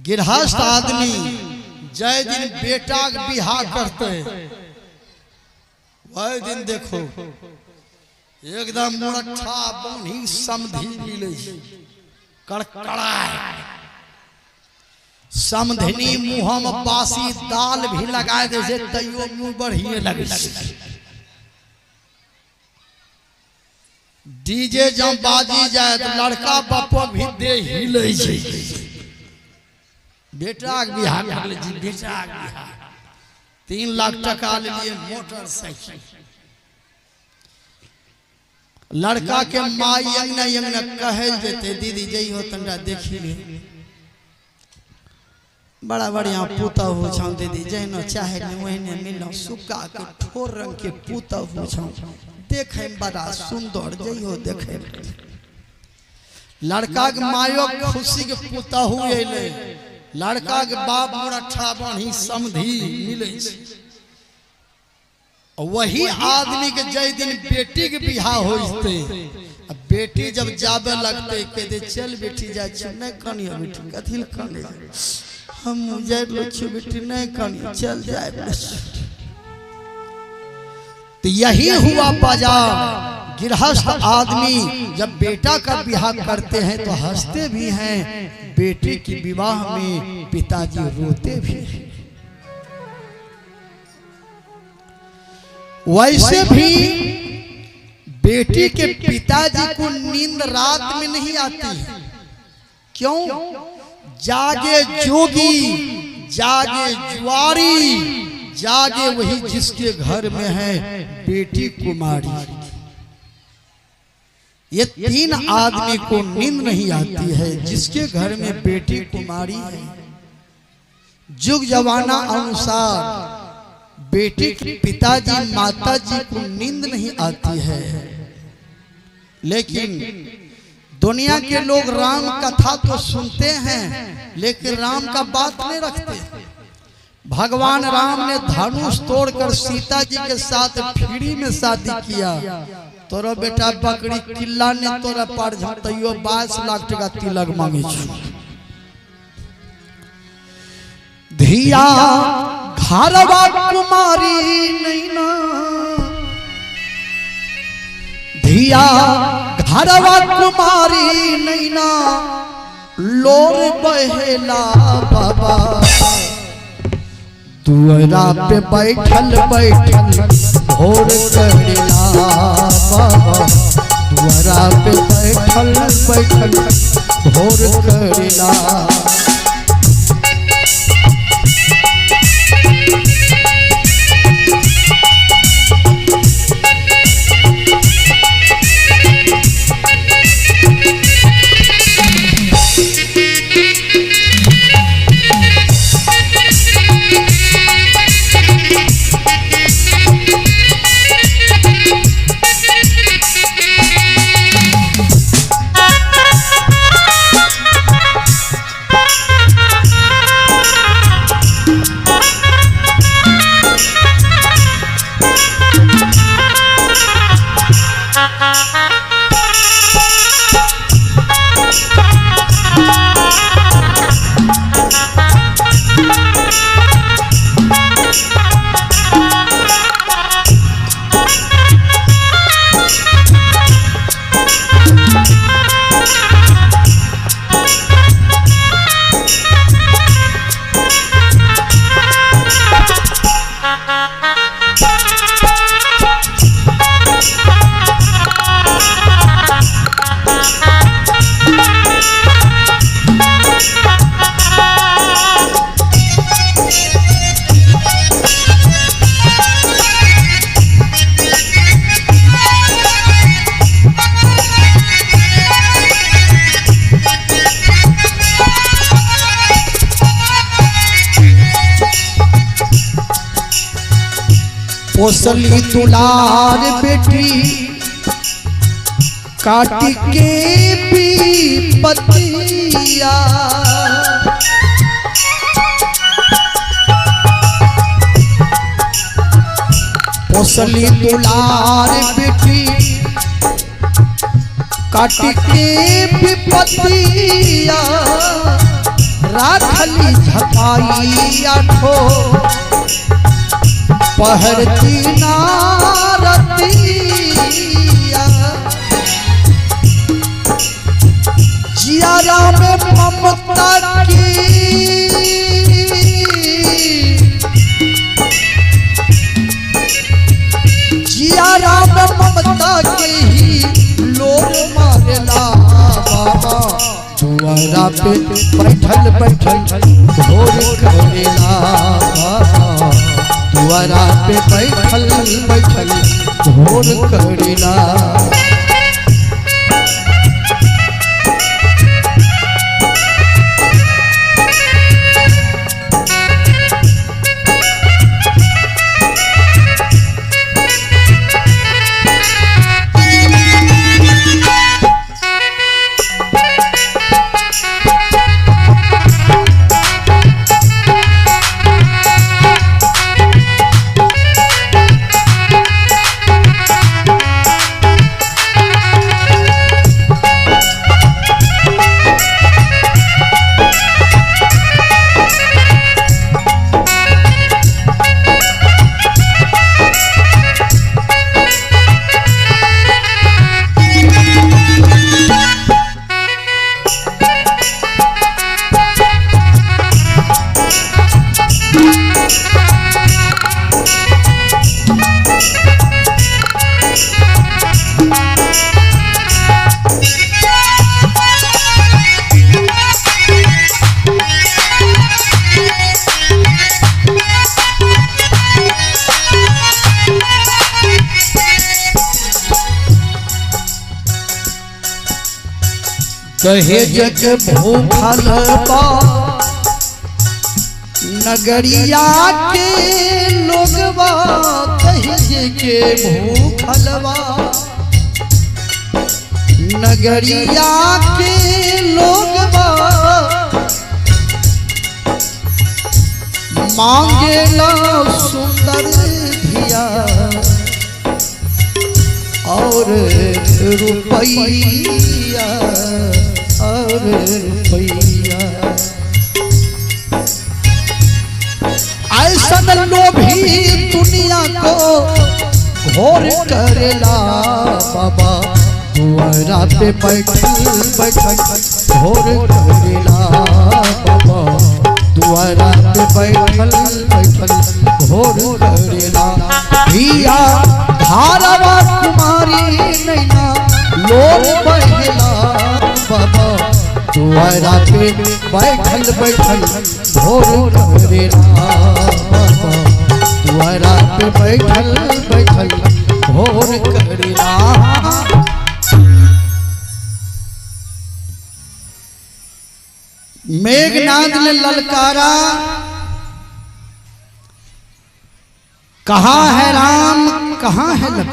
गृहस्थ आदमी जाहि दिन बेटाके बियाह करतै वही दिन देखो एकदम मुरट्ठा बान्ही समधी मिलै छै, कड़कड़ाय समधिनी मुँहमे बासी दाल भी लगा दै छै तैयो मुँह बढ़िए लगै छै। डीजे जब बाजी जाए तो लड़का बापो भी दे हिलै छै। बेटाके बियाह भेलै जी, बेटाके बियाह 3 लाख टका लेलिए मोटरसाइकिल। लड़का के माई अंगना अंगना कहे जेते दीदी जइहो तनका देखी ले, बड़ा बढ़िया पुतहु छौ दीदी, जहिना चाहे ने ओहिने मिलौ, सुग्गा के ठोर रंग के पुतहु छौ, देखे में बड़ा सुंदर, जइहो देखे। लड़का के मायो खुशी के पुतहु अयलै, लड़का के बाप मुरट्ठा बान्ही समधी मिलै छै। वही आदमी के जै दिन बेटी के बियाह होइते, बेटी जब जाबे लगते कहते चल बेटी जाइ छी, नहीं कनियो बेटी, कथी लए कने हम जाइ छी बेटी, नहीं कनियो चल जाए। तो यही हुआ बाजार। गृहस्थ आदमी जब बेटा का ब्याह करते हैं तो हंसते भी हैं, बेटी की विवाह में पिताजी रोते भी हैं। वैसे भी बेटी के पिताजी को नींद रात में नहीं आती है। क्यों? जागे जोगी, जागे जुआरी, जागे वही जिसके घर में है बेटी कुमारी। ये 3 आदमी को नींद नहीं आती है जिसके घर में बेटी कुमारी है। युग जमाना अनुसार बेटी के पिताजी माताजी को नींद नहीं आती है। लेकिन दुनिया के लोग राम कथा तो सुनते हैं लेकिन राम का बात नहीं रखते। भगवान राम ने धनुष तोड़कर सीता जी के साथ फ्री में शादी किया। तोरा बेटा बकरी किल्ला ने तोरा पर तैयो 22 लाख टका तिलक मांगे छु। धिया घरवा कुमारी नैना, धिया घरवा कुमारी नैना, लोर बहेला बाबा दुअरा पे बैठल बैठल भोर करेला बाबा, दुअरा पे बैठल बैठल भोर करेला। पोसली दुलार बेटी काटी के पतिया, पोसली दुलार बेटी काटी के विपतिया, राखली झपाई आठो पहरती नारतिया। जियारा में ममता की जियारा में ममता के ही लोर मारेला बाबा दुआरा पे बैठल बैठल घोर करेला बाबा दुआरा पे बैठल बैठल घोर करेला। दहेज के भूखल बा नगरिया के लोगवा, दहेज के भूखल बा नगरिया के लोगवा, मांगेला सुंदर धिया और रुपैया और रुपैया। ऐसा लोभी दुनिया को घोर करेला बाबा दुआरा पे बैठल बैठल घोर करेला बाबा दुआरा पे बैठल बैठल घोर करेला। हिया धारावा कुमारी नैना लोर बहेला बाबा दुआरा पे बैठल बैठल घोर करेला बाबा दुआरा पे बैठल बैठल घोर करेला। मेघनाद ने ललकारा, कहाँ है राम कहाँ है लक्ष्मण।